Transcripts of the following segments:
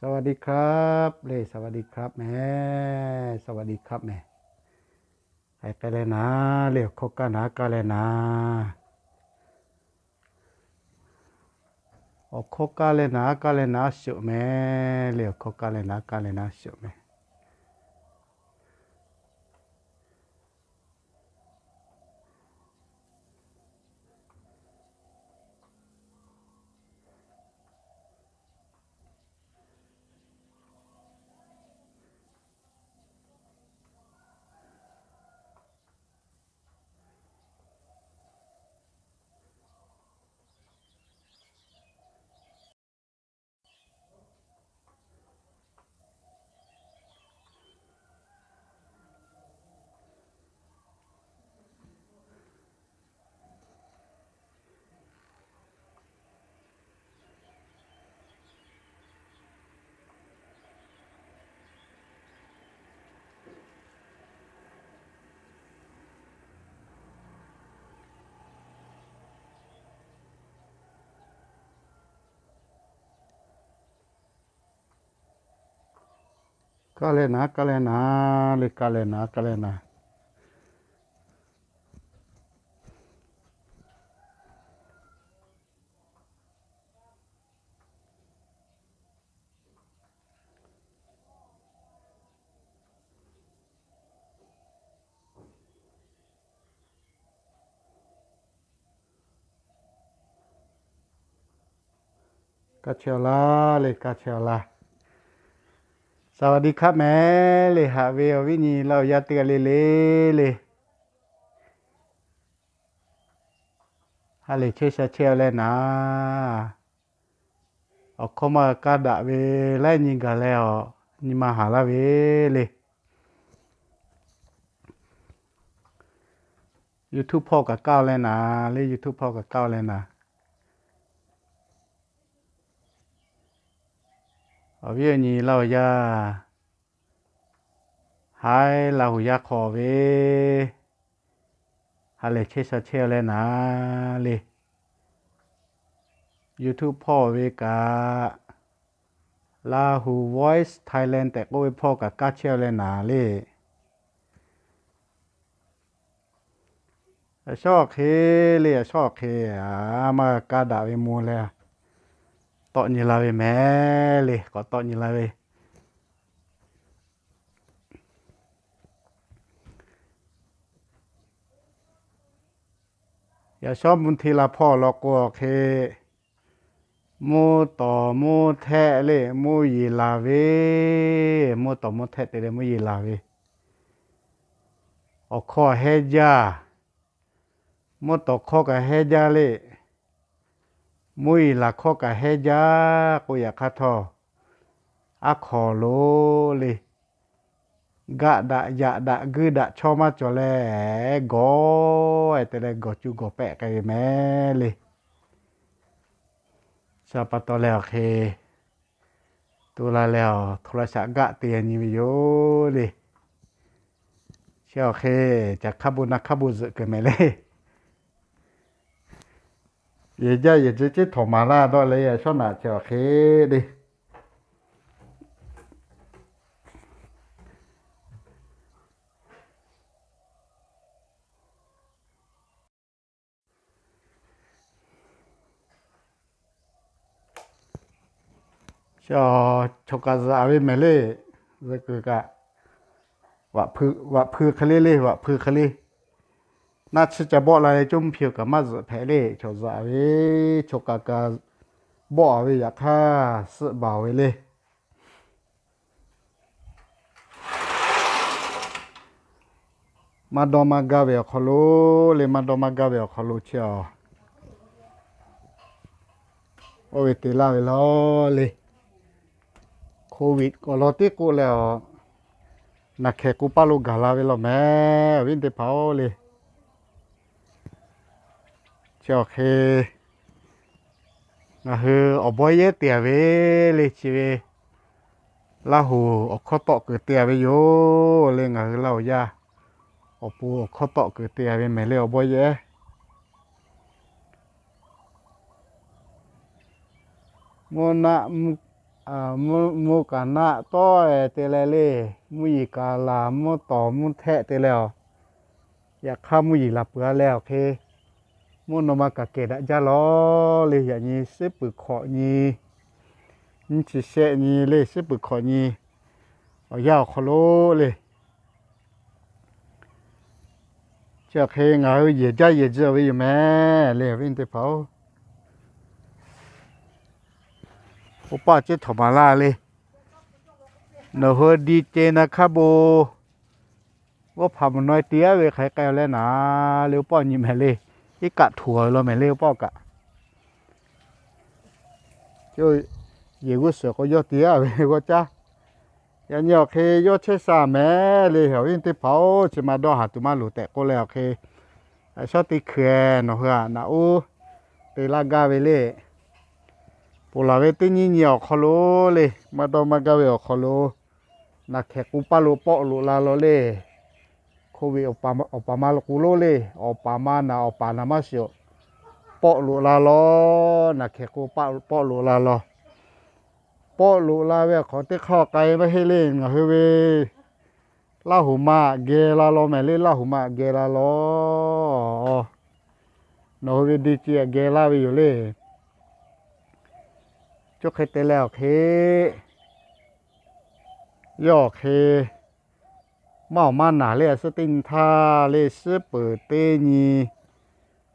สวัสดีครับ le, สวัสดีครับ meh, สวัสดีครับ meh. Hk'e k'ai leh naˍ le, awˬ hkawˇ kaˇ naˍ kaˇ leh naˍ. Awˬ hkawˇ kaˇ leh naˍ kaˇ leh naˍ shoꞈ meh le, awˬ hkawˇ kaˇ leh naˍ kaˇ leh naˍ shoꞈ meh. Kaˇ leh naˍ kaˇ leh naˍ le, kaˇ leh naˍ kaˇ leh naˍ. Kaˇ chehˇ-aw laˇ le, kaˇ chehˇ-aw laˇ. สวัสดีครับ meh le, haꞈ ve awˬ viˉ nyi laˇ awˬ yaˇ teˇ g'aˇ le le le. Ha lehˬ chehˇ sha chehˇ-aw leh naˍ. Awˬ hkawˇ maˇ kaˇ daꞈ ve laiˉ nyi gaˬ leh awˬ nyi ma haˍ laˇ ve le. YouTube hpawˇ kaꞈ kaˇ-aw leh naˍ le, YouTube hpawˇ kaꞈ kaˇ-aw leh naˍ. Awˬ viˉ awˬ nyi laˇ awˬ yaˇ, haiˉ Laˇ huˍ yaˇ hk'aw ve, ha lehˬ chehˇ sha chehˇ-aw leh naˍ le. YouTube hpawˇ ve kaꞈ, Lahu Voice Thailand tehꞈ k'oˆ ve hpawˇ kaꞈ kaˇ chehˇ-aw leh naˍ le. Yaꞈ shawˉ awˬ hk'e le, yaꞈ shawˉ awˬ hk'e, a maˇ kaˇ daꞈ ve mvuh leh, tawˆ nyi la ve meh le, k'awꞈ tawˆ nyi la ve. Yaꞈ shawˉ mvuhˇ hti la hpawˇ law k'o awˬ hk'e, mvuhˇ tawˍ mvuhˇ htehˆ le, mvuhˇ yeˬ laˬ ve, mvuhˇ tawˍ mvuhˇ htehˆ te leh mvuhˇ yeˬ laˬ ve, awˬ hkawˇ hehˉ jaˇ. Mvuhˇ tawˍ hkawˇ kaꞈ hehˉ jaˇ le, mvuhˇ yeˬ laˬ hkawˇ kaꞈ hehˉ jaˇ k'o, yaꞈ hk'aˇ htawˇ, aˉ hk'aw lo le, gaˆ daꞈ yaꞈ daꞈ guiˇ daꞈ chaw maˇ cawˬ leh, gawˬ-e te leh gawˬ cuˇ gawˬ pehˆ k'ai ve meh le. Sha pa taw leh awˬ hk'e tu la leh awˬ hto la shaꞈ gaˆ te nyi ve yoˬ le. Chi awˬ hk'e, caˬ hk'aˇ bon naˇ hk'aˇ bon zuhꞈ keu meh le. Yehˬ jaˇ yehˬ ce ceˉ htawꞈ maˍ laˇ dawˇ leh, yaꞈ shawˉ naꞈ chi awˬ hk'e le. Chaw kaꞈ zaꞈ ve mehˍ le. Zuhꞈ kuiˬ kaꞈ, vaꞈ hpui hk'e le le, vaꞈ hpui hk'e le. Naˆ tsuhˇ ca bawˆ la leh, coˉ mvuhˇ hpeuꞈ kaꞈ maˇ zuhꞈ hpehꞈ le. Chaw zaꞈ ve, chaw kaꞈ kaꞈ bawˆ-a ve yaꞈ hk'aˇ, suhˆ baˬ-oˬ ve le. Maˇ dawˇ maˇ gaˇ ve awˬ hk'aw lo le, maˇ dawˇ maˇ gaˇ ve awˬ hk'aw lo chi awˬ, oˇ ve te laˇ ve law le. Covid k'awꞈ law tiˉ k'oˆ leh awˬ, naˬ hkehˍ k'oˆ paˇ lo gaˬ la ve law meh, awˬ viˉ teˇ hpaˍ-oˬ le. Chi awˬ hk'e, ngaˬ hui awˬ bawˇ yehˉ te-a ve le chi ve, Laˇ huˍ awˬ hkawˇ tawˆ kuiˬ te-a ve yoˬ le. Ngaˬ hui Laˇ huˍ yaˇ awˬ pon awˬ hkawˇ tawˆ kuiˬ te-a ve mehˍ le, awˬ bawˇ yehˉ. Mvuhˇ naˆ mvuhˇ mvuhˇ kaꞈ naˆ tawˆ-e te leh le, mvuhˇ yeˬ kaꞈ laˬ, mvuhˇ tawˍ mvuhˇ htehˆ te leh a. Yaꞈ hk'aˇ mvuhˇ yeˬ laˬ peuˬ-a leh awˬ hk'e, mvuhˇ naw ma kaꞈ kehˬ daꞈ jaˇ lawˬ le. Yaꞈ nyi suhˉ peuˬ hkawꞈ nyi, nyiˇ chi shehˆ nyi le, suhˉ peuˬ hkawꞈ nyi awˬ yanˇ awˬ hk'aw lo le. Chi awˬ hk'e ngaˬ hui yehˬ jaˇ yehˬ tcuh ve yoˬ mehˍ le, awˬ viˉ teˇ hpaˍ-oˬ. Oˇ paˆ ceˇ htawnˍ maˍ laˇ le. Nawˬ hui di ce na hkaˇ bon, g'awˇ hpaꞈ mvuhˬ naw e te aˉ ve hk'aˬ hk'e k'ai-o leh naˍ le, oˇ paˆ nyi mehˍ le. Iˉ kaˆ htuꞈ-a ve law mehˍ le, oˇ paˆ kaꞈ. Yehˬ g'uˇ suhˍ k'o yawˇ te aˉ ve g'awˇ caˉ. Yaꞈ nyi awˬ hk'e yawˇ chehˇ sha mehˍ le, awˬ viˉ teˇ hpaˍ-oˬ, chi ma dawˇ haˍ tuˬ maˇ loˍ tehꞈ k'oˆ leh awˬ hk'e, shaˉ teˇ hkui-e nawˬ hui-a naꞈ uˉ te laˇ gaˇ ve le. Ponˬ laˬ ve teˇ nyiˇ nyi awˬ hk'aw lo le, maˇ dawˇ maˇ gaˇ ve awˬ hk'aw lo, naˬ hkehˍ k'o paˇ lo pawˆ loꞈ la law le. Hko ve awˬ paˍ ma lo k'o lo le, awˬ paˍ ma naˬ awˬ paˍ naˬ maˇ shiˍ-oˬ, pawˆ loꞈ la law. Naˬ hkehˍ k'o pawˆ loꞈ la law. Pawˆ loꞈ la ve awˬ hk'aw teˇ hk'aˇ k'ai maˇ heˆ le, ngaˬ hui ve Laˇhuˍ ma geh la law mehˍ le, Laˇhuˍ ma geh la law. Nawˬ hui ve di ce geh laˇ ve yoˬ le. Chi hk'e te leh awˬ hk'e, yawˇ awˬ hk'e maˇ awˬ maˇ naˬ le, a suhˉ teˇ nyi htaˇ le, suhˉ peuˬ teˇ nyi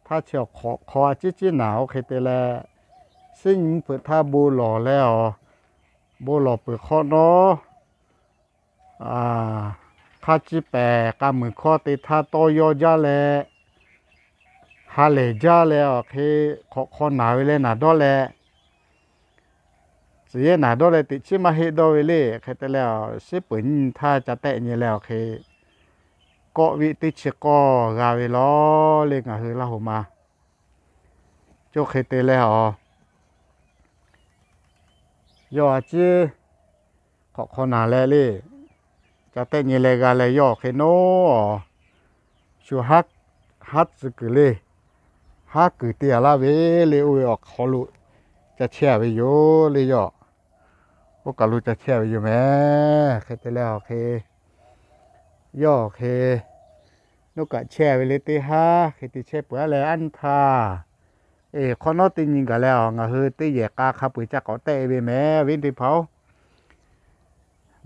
htaˇ chi awˬ hk'awꞈ hk'aw a ciˉ ciˉ naˬ oˇ hk'e te leh, suhˉ nyi mvuhˇ hpeuꞈ htaˇ bon lawˬ leh a, bon lawˬ peuˬ hk'awꞈ nawˉ, hk'a ciˇ pehˍ k'a muiˬ hkawˇ te htaˇ tawˇ yawˇ jaˇ leh, ha lehˬ jaˇ leh awˬ hk'e hk'awꞈ hk'aw naˬ ve leh naˬ dawˇ leh, tcuh yehˇ naˬ dawˇ leh teꞈ chiˉ maˇ heˆ dawˇ ve le. Hk'e te leh a, suhˉ peuˬ nyiˇ nyi htaˇ ca tehˆ nyi leh awˬ hk'e, kawˆ viˆ teˇ chi k'awˇ g'a ve law le ngaˬ hui Laˇhuˍ ma. Chi hk'e te leh a, yawˇ a ciˉ hk'awꞈ hk'aw naˬ leh le, ca tehˆ nyi leh g'a leh yawˇ awˬ hk'e nawˉ a, shu haˉ tcuh kuiˬ le, haˉ kuiˬ te-a laˇ ve le, oˇ ve awˬ hk'aw lo ca chehˇ-a ve yoˬ le yawˇ. Oˇ kaˬ lo ca chehˇ-a ve yoˬ mehˍ. Hk'e te leh awˬ hk'e, yawˇ awˬ hk'e, nawˉ kaꞈ chehˇ-a ve le teˇ haˉ hk'e te chehˇ peuˬ-a leh aˉ nyi htaˇ, eˬ hk'awꞈ nawˉ teˇ nyi gaˬ leh a, ngaˬ hui teˇ yehˬ k'a hk'a peu-eˬ ca k'awꞈ tehˆ ve mehˍ, awˬ viˉ teˇ hpaˍ-oˬ.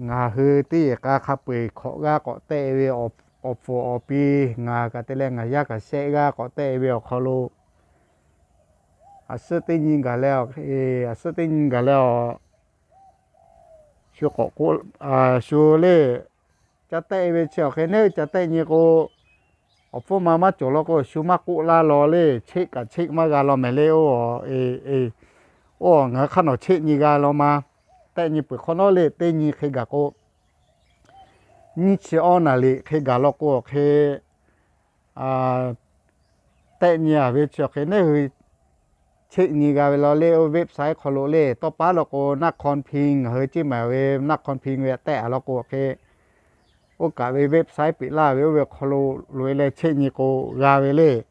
Ngaˬ hui teˇ yehˬ k'a hk'a peu-eˬ hk'awꞈ g'aˇ k'awꞈ tehˆ ve, awˬ pfuhˍ awˬ pi ngaˬ kaꞈ te leh ngaˬ yaˇ kaꞈ shehˆ g'aˇ k'awꞈ tehˆ ve awˬ hk'aw lo, a suhˉ teˇ nyi gaˬ leh a, a suhˉ teˇ nyi gaˬ leh a, shu k'awꞈ k'oˆ, shu le, ca tehˆ ve chi awˬ hk'e neˉ ca tehˆ nyi k'o, awˬ hpfuhˇ ma maˇ cawˬ law k'o shu maˇ k'oˆ laˇ law le, cheˆ kaꞈ cheˆ maˇ g'a law mehˍ le. Oˇ, ngaˬ hui hk'aˇ nawˬ cheˆ nyi g'a law ma. Tehˆ nyi peuˬ hk'awꞈ nawˉ le, teˇ nyi hk'e gaˬ k'o, nyiˇ chi awˇ naˍ riˍ hk'e gaˬ law k'o awˬ hk'e, tehˆ nyi-a ve chi awˬ hk'e neˉ hui cheˆ nyi g'a ve law le. Oˇ website hk'aw lo le, tawˇ paˉ law k'o naˆ hkawn hpi, ngaˬ hui ceˇ maˬ ve naˆ hkawn hpi ve tehˆ-a law k'o awˬ hk'e, oˇ kaꞈ ve website peꞈ laˇ ve oˇ ve hk'aw lo loꞈ-e leh cheˆ nyi k'o g'a ve le.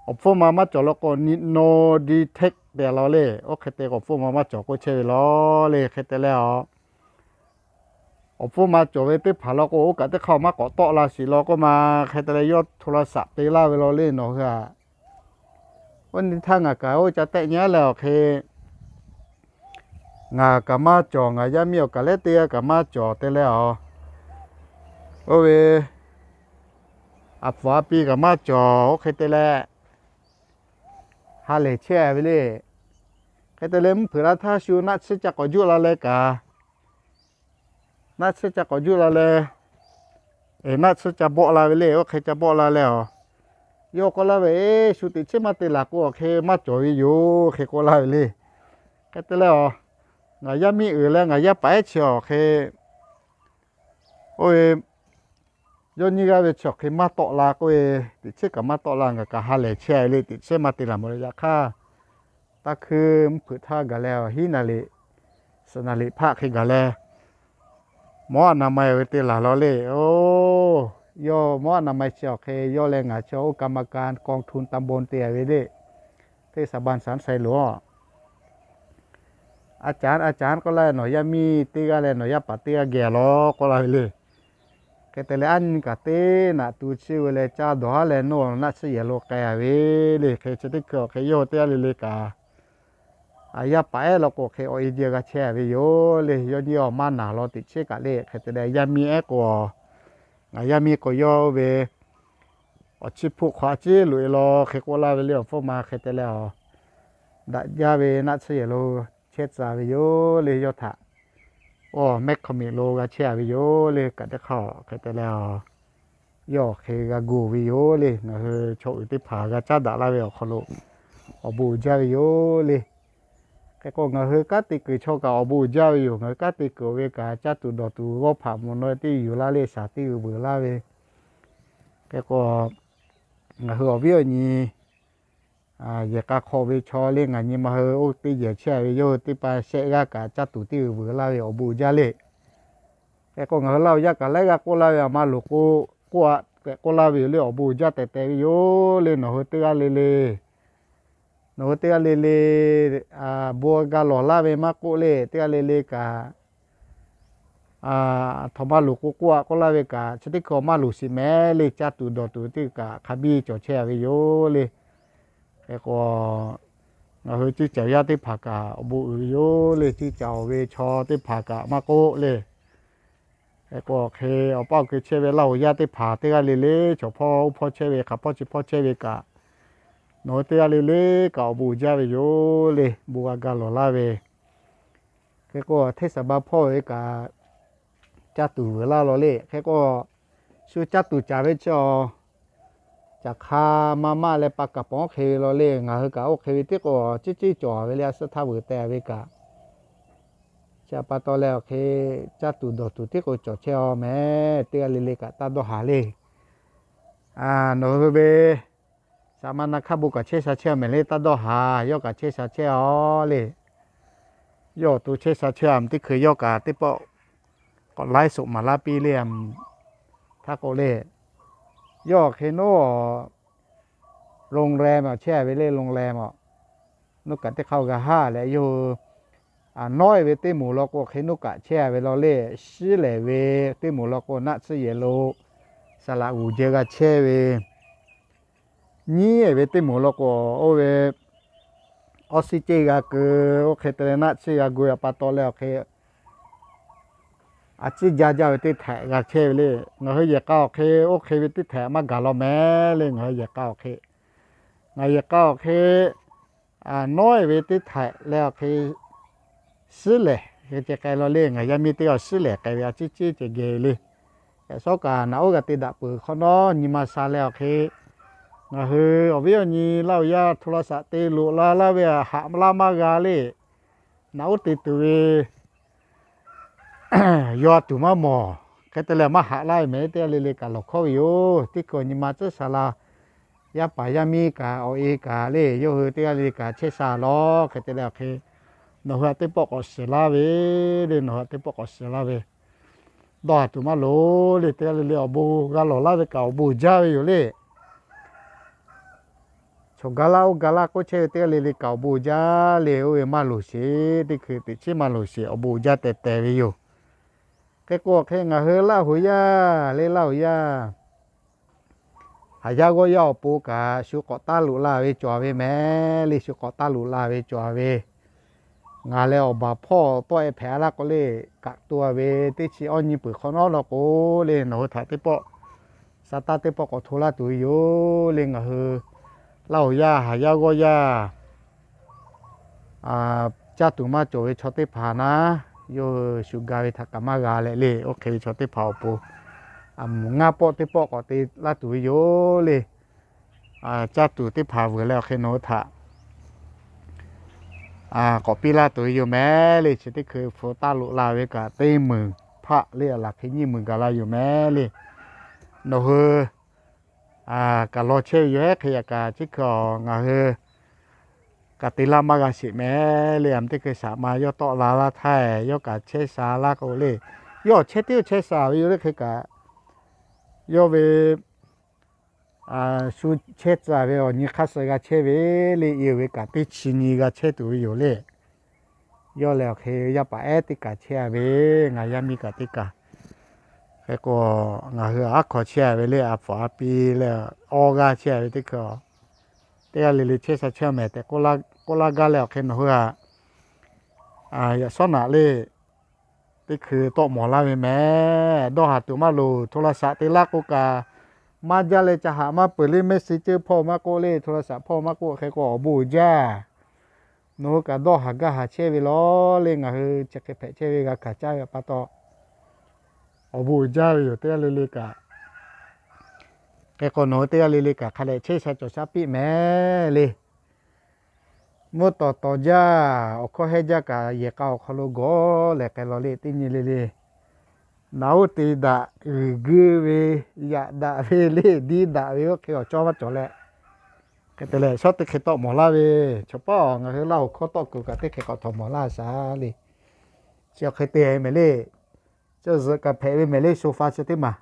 Awˬ hpfuhˇ ma maˇ cawˬ law k'o, nyi no detect te-a law le. Oˇ hk'e te k'o awˬ hpfuhˇ ma maˇ cawˬ k'oˆ chehˇ ve law le. Hk'e te leh a, awˬ hpfuhˇ ma cawˬ ve teˇ hpaˍ law k'o, oˇ kaꞈ teˇ hk'aˇ maˇ k'awꞈ tawˆ la sheˍ law k'oˆ ma. Hk'e te leh yawˇ โทรศัพท์ te laˇ ve law le nawˬ hui-a. Oˇ nyi htaˇ ngaˬ kaꞈ oˇ ca tehˆ nyi-a leh awˬ hk'e, ngaˬ kaꞈ maˇ cawˬ, ngaˬ yaˇ miˇ awˬ kaˬ lehˉ teˇ g'aˇ kaꞈ maˇ cawˬ te leh a, oˇ ve a pfuhˍ a pi kaꞈ maˇ cawˬ. Oˇ hk'e te leh ha lehˬ chehˇ-a ve le. Hk'e te leh mvuhˇ hpeuꞈ la htaˇ shu naˆ tsuhˇ ca k'awꞈ juˆ la leh kaꞈ, naˆ tsuhˇ ca k'awꞈ juˆ la leh, naˆ tsuhˇ ca bawˆ la ve le. Oˇ hk'e ca bawˆ la leh a, yawˇ k'oˆ laˇ ve, Eˬ, shu teꞈ chiˉ maˇ te laˬ k'o awˬ hk'e maˇ cawˬ ve yoˬ, hk'e k'oˆ laˇ ve le. Hk'e te leh a, ngaˬ yaˇ miˇ uiˍ leh ngaˬ yaˇ paˍ ehˉ chi awˬ hk'e, oˇ ve yawˇ nyiˇ g'aˇ ve chi awˬ hk'e maˇ tawˆ la k'oˆ ve, teꞈ chiˉ kaꞈ maˇ tawˆ la, ngaˬ kaꞈ ha lehˬ chehˇ-a ve le, teꞈ chiˉ maˇ te laˬ mawˬ le. Yaꞈ hk'aˇ, taˇ hkuiˇ mvuhˇ hpeuꞈ htaˇ gaˬ leh a, hiˉ naˍ liꞈ, suhˍ naˍ liꞈ hpaˆ hk'e gaˬ leh, mawˉ a naˍ ma-e ve te laˬ law le. Oˇ, yawˇ mawˉ a naˍ ma-e chi awˬ hk'e yawˇ leh ngaˬ chi oˇ กรรมการ กองทุนตำบล te-a ve le. Teˇ saˍ ban saˍ sai loˬ-a. a caˉ a caˉ k'oˆ laˇ ve, nawˬ yaˇ miˇ teˇ g'aˇ leh nawˬ yaˇ paˍ teˇ g'aˇ geh a law k'oˆ laˇ ve le. Hk'e te leh, aˉ nyi kaꞈ teˇ naꞈ tu chiˇ ve leh caˇ dawˬ haˉ leh, nawˬ naˆ tsuhˇ yehˬ lo k'ai a ve le. Hk'e chi teˇ hkui awˬ hk'e yawˇ hui teˇ g'aˇ le le kaꞈ, yaˇ paˍ ehˉ law k'o hk'e awˬ e ji g'a chehˇ a ve yoˬ le. Yawˇ nyi awˬ maˇ naˬ law teꞈ chiˉ kaꞈ le. Hk'e te leh, yaˇ miˇ ehˉ k'o, ngaˬ yaˇ miˇ k'o yawˇ ve awˬ chiˇ hpuˆ hk'aw a ciˉ loꞈ e law hk'e k'oˆ laˇ ve le. Awˬ hpfuhˇ ma hk'e te leh, daꞈ jaˇ ve naˆ tsuhˇ yehˬ lo chehˇ tcuh ve yoˬ le. Yawˇ htaꞈ awˬ mehˆ hk'aw miˬ lo g'a chehˇ a ve yoˬ le. Kaꞈ teˇ hk'aˇ hk'e te leh, yawˇ awˬ hk'e g'a gu ve yoˬ le. Ngaˬ hui chaw uiˍ teˇ hpaˍ g'a caˉ daꞈ laˇ ve awˬ hk'aw lo awˬ bon uiˍ jaˇ ve yoˬ le. Hk'e k'o, ngaˬ hui kanˉ te kuiˬ chaw kaꞈ awˬ bon uiˍ jaˇ ve yoˬ. Ngaˬ hui kanˉ te kuiˬ ve kaꞈ, caˇ tuˬ dawˬ tuˬ g'awˇ hpaꞈ mvuhˬ naw tiˉ yuˬ laˇ le, shaˍ tiˉ g'uiˬ vuiˬ laˇ ve. Hk'e k'o, ngaˬ hui awˬ viˉ awˬ nyi yehˬ k'a hk'aw ve chaw le, ngaˬ nyi ma hui oˇ teˇ yehˬ chehˇ a ve, yawˇ hui teˇ pa shehˆ g'aˇ kaꞈ caˇ tuˬ tiˉ g'uiˬ vuiˬ laˇ ve awˬ bon uiˍ jaˇ le. Hk'e k'o, ngaˬ hui Laˇ huˍ yaˇ kaꞈ laiˉ g'aˇ k'oˆ laˇ ve, aˬ ma loˍ k'o k'oˆ a k'oˆ laˇ ve yoˬ le. Awˬ bon uiˍ jaˇ tehꞈ tehꞈ ve yoˬ le. Nawˬ hui teˇ g'aˇ le le, nawˬ hui teˇ g'aˇ le le bon ga lawˬ laˇ ve maˇ k'oˆ le, teˇ g'aˇ le le kaꞈ, aˬ htoꞈ ma loˍ k'o k'oˆ a k'oˆ laˇ ve kaꞈ, chi teˇ hkui awˬ maˇ loˍ sheˍ mehˍ le. Caˇ tuˬ dawˬ tuˬ teˇ kaꞈ hk'a biˇ cawˬ chehˇ a ve yoˬ le. Hk'e k'o, ngaˬ hui cuˇ caˍ yaˇ teˇ hpaˍ kaꞈ awˬ bon uiˍ ve yoˬ le. Cuˇ caˍ oˬ ve chaw teˇ hpaˍ kaꞈ maˇ k'oˆ le. Hk'e k'o, hk'e awˬ paˇ awˬ keu chehˇ ve Laˇ huˍ yaˇ teˇ hpaˍ teˇ g'aˇ le le, chaw hpawˇ oˇ hpawˇ chehˇ ve, hk'aˬ hpawˇ chi hpawˇ chehˇ ve kaꞈ, nawˬ hui teˇ g'aˇ le le kaꞈ awˬ bon uiˍ jaˇ ve yoˬ le. Bon g'a ga lawˬ laˇ ve. Hk'e k'o, hteˇ saˍ ba hpawˇ ve kaꞈ caˇ tuˬ vuiˬ laˇ law le. Hk'e k'o, shu caˇ tuˬ caˍ ve chi awˬ, caˬ hk'a ma maˇ leh pa kaˍ pawˬ hk'e ve law le. Ngaˬ hui kaꞈ oˇ hk'e ve tiˉ k'o, ciˉ ciˉ cawˬ ve le. A suhˉ htaˇ vuiˬ teh ve kaꞈ, chi pa taw leh awˬ hk'e caˇ tuˬ dawˬ tuˬ tiˉ k'o cawˬ chehˇ a mehˍ. Teˇ g'aˇ le le kaꞈ taˇ dawˇ haˍ le. Nawˬ hui ve saˍ ma na hk'aˇ bon kaꞈ chehˇ sha chehˇ a mehˍ le, taˇ dawˇ haˍ. Yawˇ kaꞈ chehˇ sha chehˇ a le. Yawˇ awˬ to chehˇ sha chehˇ a mehˍ, teˇ hkui yawˇ kaꞈ teˇ pawˆ k'awꞈ laiˉ soꞈ maˍ laˇ piˇ le. Htaˇ k'o le, yawˇ hk'e naˉ โรงแรม chehˇ a ve le, โรงแรม a. Naˉ kaꞈ teˇ hk'aˇ g'a haˉ leh yawˇ hui nawˉ e ve teˇ moˍ law k'o hk'e naˉ kaꞈ chehˇ a ve law le. Shiˉ lehˬ ve teˇ moˍ law k'o naˆ tsuhˇ yehˬ lo saˍ laꞈ g'uˬ jeh g'a chehˇ ve, nyiˉ e ve teˇ moˍ law k'o, oˇ ve awˉ siˉ ceˇ g'a keu, oˇ hk'e te leh naˆ tsuhˇ g'a gu a pa taw leh awˬ hk'e a ciˉ jaˇ jaˇ ve teˇ htehꞈ g'a chehˇ ve le. Ngaˬ hui yehˬ k'a awˬ hk'e oˇ hk'e ve teˇ htehꞈ maˇ gaˬ law mehˍ le. Ngaˬ hui yehˬ k'a awˬ hk'e, ngaˬ yehˬ k'a awˬ hk'e nawˉ e ve teˇ htehꞈ leh awˬ hk'e shiˉ lehˬ hk'e ceh k'ai law le. Ngaˬ yaˇ miˇ teˇ g'aˇ shiˉ lehˬ k'ai ve a ciˉ ciˉ ceh geh le. Yaꞈ shawˉ kaꞈ naꞈ oˉ g'a te daꞈ peuˬ hk'awꞈ nawˉ nyi ma sha leh awˬ hk'e, ngaˬ hui awˬ viˉ awˬ nyi Laˇ huˍ yaˇ โทรศัพท์ te loꞈ la laˇ ve haꞈ laˇ maˇ g'a le. Naꞈ oˉ te tuˬ ve yaw tuˬ maˇ mawˬ. Hk'e te leh maˇ haꞈ laˇ ve mehˍ teˇ g'aˇ le le kaꞈ lawˬ hkawˉ ve yoˬ. Teˇ hkui nyi ma tcuhˉ sha la, yaˇ paˍ yaˇ miˇ kaꞈ awˬ e kaꞈ le, yawˇ hui teˇ g'aˇ le le kaꞈ chehˇ sha lawˬ. Hk'e te leh awˬ hk'e nawˬ hui a teˇ pawˆ k'awꞈ shiˍ laˇ ve le. Nawˬ hui a teˇ pawˆ k'awꞈ shiˍ laˇ ve dawˇ haˍ tuˬ maˇ loˍ le. Teˇ g'aˇ le le awˬ bon g'a lawˬ laˇ ve kaꞈ awˬ bon uiˍ jaˇ ve yoˬ le. Chaw ga laˇ oˇ ga laˇ k'oˆ chehˇ ve teˇ g'aˇ le le kaꞈ awˬ bon uiˍ jaˇ le. Oˇ ve maˇ loˍ sheˍ, teˇ hkui teꞈ chiˉ maˇ loˍ sheˍ, awˬ bon uiˍ jaˇ teh teh ve yoˬ. Hk'e k'o hk'e ngaˬ hui Laˇ huˍ yaˇ le, Laˇ huˍ yaˇ haˍ yaˇ g'awˇ yaˇ awˬ pon kaꞈ shu k'awꞈ taˇ loꞈ la ve cawˬ ve mehˍ le. Shu k'awꞈ taˇ loꞈ la ve cawˬ ve, ngaˬ leh awˬ baˬ hpawˇ tawˆ e hpehꞈ a laˇ k'o le, kaꞈ to ve teˇ chi awˇ nyi peuˬ hk'awꞈ nawˉ law k'o le, nawˬ hui htaꞈ teˇ pawˆ sa taˇ teˇ pawˆ k'awꞈ hto laˇ tuˬ ve yoˬ le. Ngaˬ hui Laˇ huˍ yaˇ haˍ yaˇ g'awˇ yaˇ caˇ tuˬ maˇ cawˬ ve chaw teˇ hpaˍ naˉ, yawˇ hui shu ga ve htaꞈ kaꞈ maˇ g'a leh le. Oˇ hk'e ve chaw teˇ hpaˍ awˬ pon ngaˇ pawˆ teˇ pawˆ k'awꞈ te laˇ tuˬ ve yoˬ le. Caˇ tuˬ teˇ hpaˍ vuiˬ leh awˬ hk'e nawˬ hui htaꞈ k'awꞈ piˇ laˇ tuˬ ve yoˬ mehˍ le. Chi teˇ hkui hpu taˇ loꞈ la ve kaꞈ teˇ meunˍ hpaˆ le, a laˬ hk'e nyiˇ meunˍ gaˬ la yoˬ mehˍ le. Nawˬ hui kaꞈ law chehˇ ve yoˬ. Ehˉ hk'e yaꞈ kaꞈ chi hkui ngaˬ hui kaꞈ te laˇ maˇ g'a sheˍ mehˍ le. Aˬ teˇ hkui shaꞈ ma yawˇ tawˆ la laˇ htaˇ, yawˇ kaꞈ chehˇ sha laˇ k'o le, yawˇ chehˇ teˇ chehˇ sha ve yoˬ le. Hk'e kaꞈ yawˇ ve shu chehˇ tcuh ve awˬ nyi hk'aˇ suh g'a chehˇ ve le. Iˉ ve kaꞈ teˇ chi nyi g'a chehˇ tuˬ ve yoˬ le. Yawˇ leh awˬ hk'e yaˇ paˍ ehˉ teˇ kaˬ chehˇ a ve, ngaˬ yaˇ miˇ kaꞈ teˇ kaˬ. Hk'e k'o, ngaˬ hui aˉ hkaw chehˇ a ve le, a hpfuhˍ a pi leh awˇ g'aˇ chehˇ a ve teˇ hkui a, teˇ g'aˇ le le chehˇ sha chehˇ mehˍ tehꞈ k'oˆ laˇ gaˇ leh awˬ hk'e nawˬ hui a, yaꞈ shawˉ naꞈ le teˇ hkui tawˆ mawˬ laˇ ve mehˍ. Dawˇ haˍ tuˬ maˇ loˍ, โทรศัพท์ te laˇ k'o kaꞈ, maˇ jaˇ leh ca haꞈ maˇ peuˬ le, message hpawˇ maˇ k'oˆ le, โทรศัพท์ hpawˇ maˇ k'oˆ, hk'e k'o awˬ bon uiˍ jaˇ. Nawˬ hui kaꞈ dawˇ haˍ gaˇ haˍ chehˇ ve lawˬ le, ngaˬ hui chi hk'e hpehꞈ chehˇ ve g'a hkanˍ caˇ ve pa taw, awˬ bon uiˍ jaˇ ve yoˬ teˇ g'aˇ le le kaꞈ. Hk'e k'o nawˬ hui teˇ g'aˇ le le kaꞈ hk'a dehꞈ chehˇ sha cawˬ sha piˇ mehˍ le. Mvuhˇ tawˍ tawˍ jaˇ, awˬ hkawˇ hehnˇ jaˇ kaꞈ yehˬ k'a awˬ hk'aw lo gawˬ leh k'ai law le teˇ nyi le le. Naˍ uˉ te daꞈ g'uiˬ guiˇ ve, yaꞈ daꞈ ve le, diˇ daꞈ ve oˇ hk'e awˬ cawˇ maˇ cawˬ leh, hk'e te leh shawˉ teˇ hk'e tawˆ mawˬ laˇ ve, chaw paˉ a ngaˬ hui Laˇ huˍ hkawˇ tawˆ kuiˬ kaꞈ teˇ hk'e k'awꞈ htawnˍ mawˬ laˇ shaˍ le. Chi awˬ hk'e te mehˍ le. Chi zuhꞈ kaꞈ hpehꞈ ve mehˍ le, sofa chi teˇ maˬ.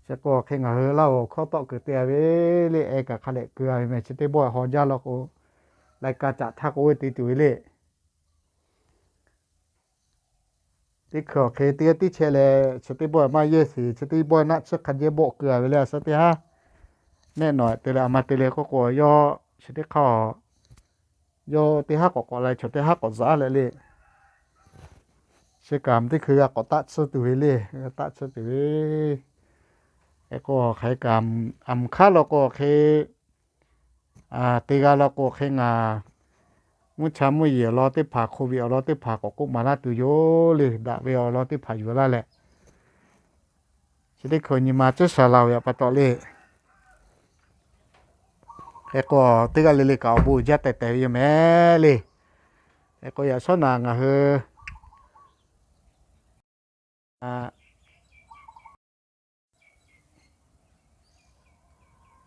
Chi k'o hk'e ngaˬ hui Laˇ huˍ awˬ hkawˇ tawˆ kuiˬ te a ve le, e kaꞈ hk'a lehꞈ keu a ve mehˍ. Chi teˇ bawˆ haw jaˇ law k'o, lai ka caꞈ htaˇ k'o oˇ ve te tuˬ ve le. Teˇ hkui awˬ hk'e teˇ g'aˇ tiˉ chehˇ leh, chi teˇ bawˆ maˇ yehˇ sheˍ, chi teˇ bawˆ naˆ tsuhˇ hk'a jehˇ bawˆ keu a ve le, a suhˉ teˇ haˉ. Nehˆ nawˬ te leh a ma te le k'oˆ k'o, yawˇ chi teˇ hk'aˇ, yawˇ teˇ haˉ k'awꞈ k'awꞈ leh chaw teˇ haˉ k'awꞈ zaꞈ leh le. Chi kaꞈ teˇ hkui g'a k'awꞈ taˆ tsuhˇ tuˬ ve le, g'a taˆ tsuhˇ tuˬ ve. Hk'e k'o hk'aˬ hk'e kaꞈ, a mvuhˇ hk'aˇ law k'o hk'e, te g'a law k'o hk'e ngaˬ mvuhˇ cha mvuhˇ yeˬ awˬ lawn teˇ hpaˍ, Covid awˬ lawn teˇ hpaˍ k'awꞈ k'oˆ maˍ laˇ tuˬ yoˬ le, daꞈ ve awˬ lawn teˇ hpaˍ yuˬ laˇ leh, chi teˇ hkui nyi ma tcuhˉ sha la ve pa taw le. Hk'e k'o teˇ g'aˇ le le kaꞈ awˬ bon uiˍ jaˇ tehˬ tehˬ ve yoˬ mehˍ le. Hk'e k'o yaꞈ shawˉ naꞈ ngaˬ hui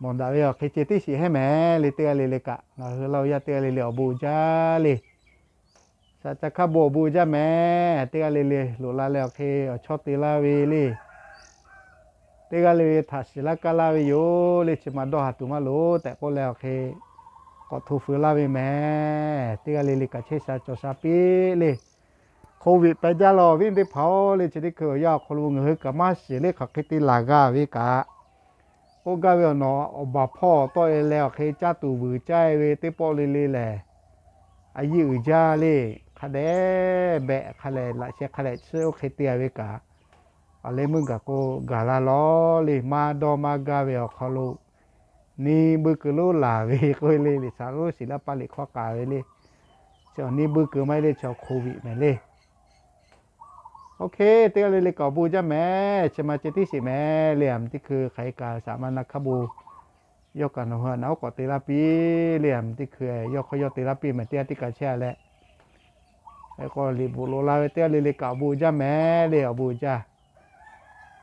mawˬ daꞈ ve awˬ hk'e ceh tiˉ shiˍ hehnˇ mehˍ le. Teˇ g'aˇ le le kaꞈ ngaˬ hui Laˇ huˍ yaˇ teˇ g'aˇ le le awˬ bon uiˍ jaˇ le. Shaꞈ ca hk'a bon awˬ bon uiˍ jaˇ mehˍ. Teˇ g'aˇ le le loꞈ la leh awˬ hk'e awˬ chawˇ te laˇ ve le. Teˇ g'aˇ le le htaꞈ shiˍ laˇ kaˇ laˇ ve yoˬ le. Chi ma dawˇ haˍ tuˬ maˇ loˍ tehꞈ k'oˆ leh awˬ hk'e k'awꞈ hto feu laˇ ve mehˍ. Teˇ g'aˇ le le kaꞈ chehˇ sha cawˬ sha piˇ le. Covid pehꞈ jaˇ law awˬ viˉ teˇ hpaˍ-oˬ le, chi teˇ hkui awˬ yanˇ awˬ hk'aw lo ngaˬ hui kaꞈ maˇ shiˍ le, hk'aˬ hk'e te laˬ g'a ve kaꞈ, k'oˆ gaˇ ve awˬ nawˬ awˬ baˬ hpawˇ tawˆ e leh awˬ hk'e caˇ tuˬ vuiˬ caˇ e ve teˇ pawˆ le le lehˬ, a yiˇ uiˍ jaˇ le. Hk'a dehꞈ behꞈ hk'a lehꞈ laꞈ sheh hk'a lehꞈ tsuhˆ oˇ hk'e te a ve kaꞈ, awˬ leh meuˇ gaˬ k'o gaˬ la lawˬ le. Maˇ dawˇ maˇ gaˇ ve awˬ hk'aw lo neˇ buiˇ keu lonˉ laˬ ve k'oˆ ve le, liꞈ hk'aˬ lonˉ shiˍ laˇ paˇ liꞈ hkawˇ k'a ve le. Chi awˬ neˇ buiˇ keu maˇ heˆ le, chi awˬ Covid mehˍ le. Oˇ hk'e teˇ g'aˇ le le kaꞈ awˬ bon jaˇ mehˍ. Chi ma ceh tiˉ shiˍ mehˍ le. A mvuhˇ teˇ hkui hk'aˬ hk'e kaꞈ shaꞈ ma na hk'a bon yawˇ kaꞈ nawˬ hui a naˍ oˉ k'awꞈ te laˇ piˇ le. A mvuhˇ teˇ hkui yawˇ hk'aw yawˇ te laˇ piˇ mehˍ, teˇ g'aˇ tiˉ kaꞈ chehˇ a leh. Hk'e k'o liꞈ bvuhꞈ loꞈ la ve teˇ g'aˇ le le kaꞈ awˬ bon jaˇ mehˍ le, awˬ bon jaˇ.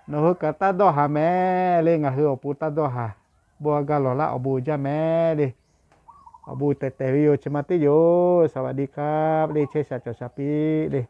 Nawˬ hui kaꞈ taˇ dawˇ haˍ mehˍ le, ngaˬ hui awˬ pon taˇ dawˇ haˍ. Bon a gaˇ lawˬ laˇ, awˬ bon jaˇ mehˍ le. Awˬ bon tehˬ tehˬ ve yoˬ, chi ma teˇ yoˬ. สวัสดีครับ le, chehˇ sha cawˬ sha piˇ le.